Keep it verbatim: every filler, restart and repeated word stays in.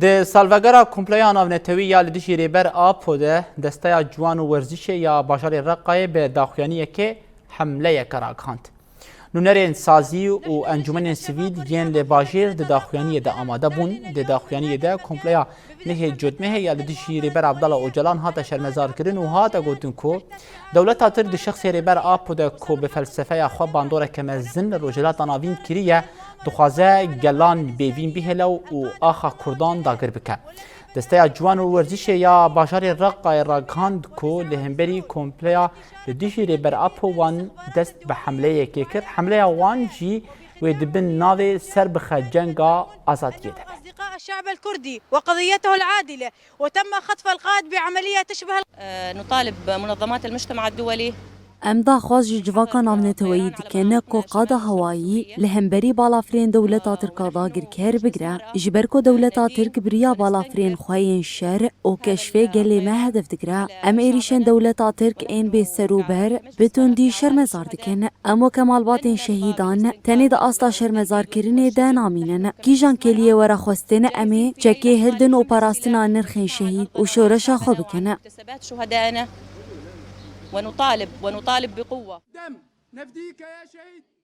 Di salvegera komploya navnetewî ya li dijî Rêber Apo de Desteya Ciwan û Werzişê ya bajarê Reqayê bi daxuyaniyekê hemleyeke ragihand. Nûnerên sazî û encûmenên sivîl yên li bajêr di daxuyaniyê de amade bûn. Di daxuyaniyê de komploya nehê Cotmehê ya li dijî Rêber Abdullah Ocalan hate şermezarkirin û hate gotin ku dewleta Tirk di şexsê Rêber Apo de ku bi felsefeya xwe bandoreke mezin li Rojhilata Navîn kiriye, dixwaze gelan bêvîn bihêle û axa Kurdan dagir bike. Desteya Ciwan û Werzişê ya bajarê Reqayê ragihand ku li hemberî kompleya li dijî Rêber Apo wan dest bi hemleyekê kir. Hemleya wan jî wê di bin navê Serbixe Cenga Azadiyê de be. أصدقاء الشعب الكردي وقضيته العادلة، وتم خطف القائد بعملية تشبه آه، نطالب منظمات المجتمع الدولي. Em daxwaz ji civaka navneteweyî dikin ku qada hewayî li hemberî balafirên dewleta Tirk a dagirker bigire, ji ber ku dewleta Tirk bi riya balafirên xwe yên şer û keşfê gelê me hedef digire. Em êrîşên dewleta Tirk ên bêserûber bi tundî şermezar dikin. Em weke malbatên şehîdan tenê di asta şermezarkirinê de namînin. Kîjan kêliyê were xwestin, em ê çekê hildin û parastina nirxên şehîd û şoreşa xwe bikin. مكتسبات شهدائنا ونطالب، ونطالب بقوة. دم نفديك يا شهيد.